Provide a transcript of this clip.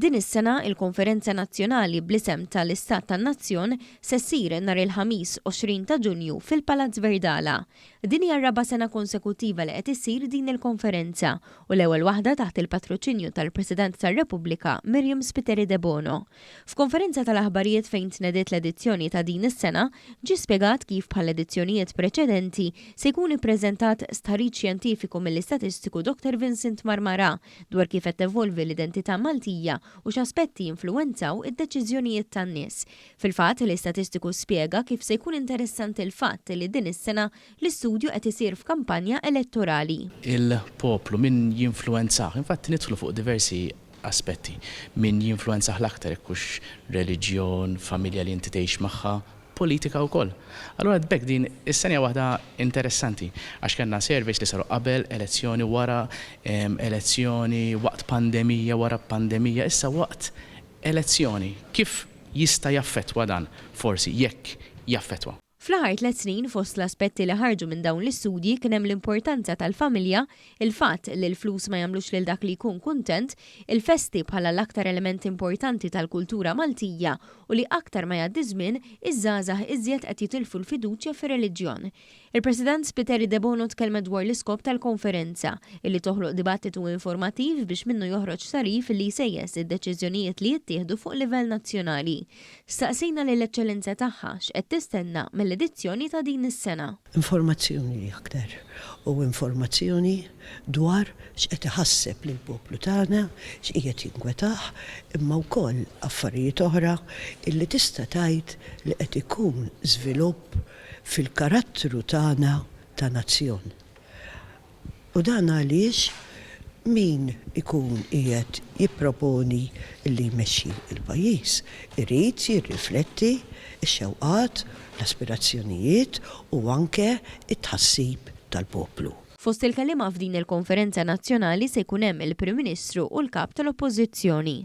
Din is-sena, il-Konferenza Nazzjonali bl-isem ta' L-Istat tan-Nazzjon se ssir nhar il-Ħamis 20 ta' Ġunju fil-Palazz Verdala. Din hija r-raba' sena konsekuttiva li qed issir din il-konferenza u l-ewwel waħda taħt il-patroċinju tal-President tar-Repubblika Myriam Spiteri Debono. F'konferenza tal-aħbarijiet fejn tnediet l-edizzjoni ta' din is-sena, ġie spjegat kif bħall-edizzjonijiet preċedenti se jkun ippreżentat stħarriġ xjentifiku mill-istatistiku Dr Vincent Marmarà dwar kif qed tevolvi l-identità Maltija u x'aspetti jinfluwenzaw id-deċiżjonijiet tan-nies. Fil-fatt, l-istatistiku spjega kif se jkun interessanti l-fatt li din is-sena l-istudju qed isir f'kampanja elettorali. Il-poplu, min jinfluwenzah? Infatti nidħlu fuq diversi aspetti. Min jinfluwenzah l-aktar, jekk hux reliġjon, familja li inti tgħix magħha, politika wkoll. Allura b'hekk din is-sena hija waħda interessanti għax kellna surveys li saru qabel elezzjoni, wara elezzjoni, waqt pandemija, wara pandemija, issa waqt elezzjoni. Kif jista' jaffettwa dan forsi jekk jaffettwa? Fl-aħħar tlett snin fost l-aspetti li ħarġu minn dawn l-istudji kien hemm l-importanza tal-familja, il-fatt li l-flus ma jagħmlux lil dak li jkun kuntent, il-festi bħala l-aktar element importanti tal-kultura Maltija u li aktar ma jgħaddi żmien, iż-żgħażagħ iżjed qed jitilfu l-fiduċja fir-reliġjon. Il-President Spiteri Debono tkellmet dwar l-iskop tal-konferenza, illi toħloq dibattitu informattiv biex minnu joħroġ tagħrif li jsejjes id-deċiżjonijiet li jittieħdu fuq livell nazzjonali. Staqsejna lill-Eċċellenza Tagħha x'qed tistenna mill-edizzjoni ta' din is-sena. Informazzjoni aktar u informazzjoni dwar x'qed iħasseb lill-poplu tagħna, x'qiegħed jinkwetah, imma wkoll affarijiet oħra illi tista' tgħid li qed ikun żvilupp fil-karattru tagħna ta' nazzjon. U dan għaliex min ikun qiegħed jipproponi li jmexxi l-pajjiż irid jirrifletti x-xewqat, l-aspirazzjonijiet u anke t-tħassib tal-poplu. Fost il-kelliema f'din il-konferenza nazzjonali se jkun hemm il-Prim Ministru u l-Kap tal-Oppożizzjoni.